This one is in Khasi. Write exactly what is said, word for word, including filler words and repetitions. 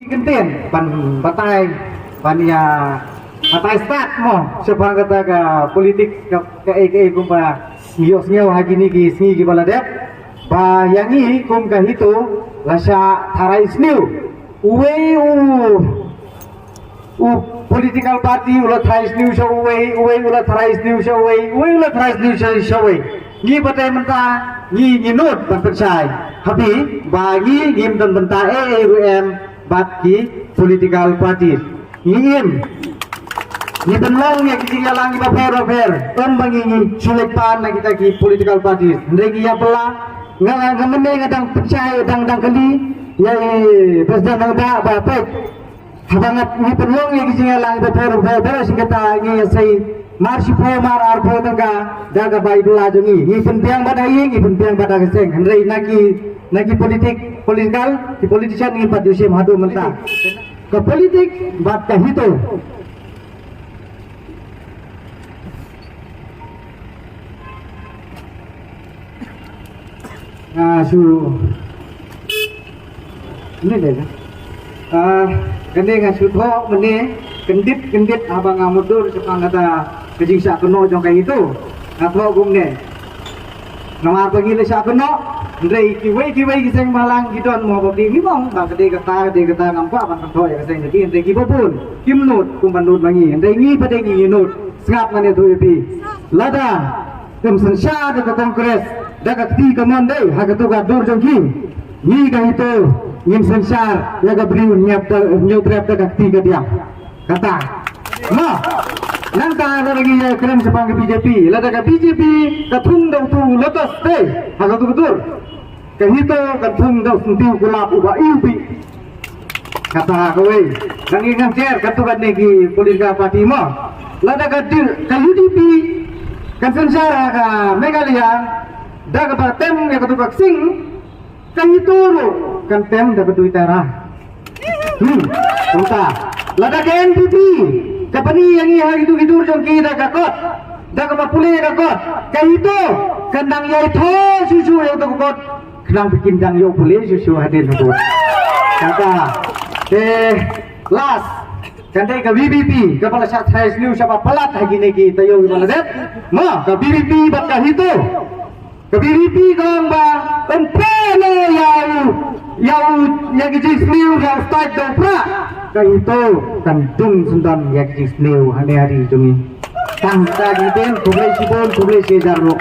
Kyntien ban batai, ban ïa batai stad mo shaphang kata ka politik ka, ka ei ka ei kumba ngi ïohsngew ha kine ki sngi kiba la dep ba ïa ngi kum ka HITO la shah tharai sniew. Uwei u u political party u la tharai sniew sha uwei, uwei u la tharai sniew sha uwei, uwei u la tharai sniew sha, sha uwei. Ngi ba dei mynta ngi, ngi nud ban pynshai ha phi ba ngi ngim don bynta ei ei ruh em bad ki political parties. Ngi im, ngi pynlong ïa ki jingïalang kiba pher ba pher, ym ba ngi, ngi shu leit pan na kita ki political parties. Hynrei ngi ïa pynlong, nga, nga mynne nga dang pynshai, dang, dang kylli ïa i President Nongbah ba peit, haba nga, ngi pynlong ïa ki jingïalang ba pher ba pher, shisha kata ngi ïa sei mar shiphew mar arphew tyngka da kaba i bylla jong ngi. Ngi pynbiang bad ha ïing, ngi pynbiang bad ha ka seng. Hynrei na ki, na ki politik, political, ki politician ngim pat ju shim haduh mynta. Ka politik bad ka HITO. Nga shu, ne de, ah, kane nga shu thoh mynne kyndit kyndit haba nga mutdur shaphang kata ka jingshah kynnoh jong ka HITO. Nga thoh kumne. Namar ba ngi la shah kynnoh, hynrei kiwei kiwei ki seng bhalang ki don mo ba phi ngi ong ba ka dei kata, ka dei kata, ngam kwah ban pynthok ïa ka seng ka dei, hynrei kiba bun kim nud kumba nud ma ngi, hynrei ngi ba dei ngi nud. Sngap, ngan ïathuh ïa phi. Lada kim synshar da ka Congress da ka kti kamon dei ha kato ka dur jong ki, ngi ka HITO ngin synshar ïa ka briew hynñiewtrep da ka kti kadiang. Kata. Mo. Nangta lada ngi ïa kren shaphang ka BJP, lada ka BJP ka thung da utu u lotus te ha kato ka dur, ka HITO ka thung da u syntiew kulap uba iwbih. Kata kawei. Nang ïa ngan share kato katne ki political party mo. Lada ka di-, ka UDP kan synshar ha ka Meghalaya da kaba tem ïa kato ka ksing, ka HITO ruh kan tem da ka duitara. Hmm, kumta. Lada ka NPP ka pyni ïa ngi ha kito ki dur jong ki da ka kot, da kaba pule ïa ka kot, ka HITO kan dang ïai thoh shuh shuh ïa kato ka kot. Khnang ba kin dang ïoh pule shuh shuh hadien ha kot. Kata. Te last, kan dei ka VPP kaba la shah tharai sniew shaba palat ha kine ki taïew kiba la dep. Mo, ka VPP bad ka HITO. Ka VPP ka ong ba yn pynlong ïa u, ïa u, ïa ki jingsniew ïa u stait da u prah. Ka HITO kan dung syndon ïa ki jingsniew ha ne ha ri jong ngi. Tang kata ki ktien, khublei shibun, khublei shihajar ruh.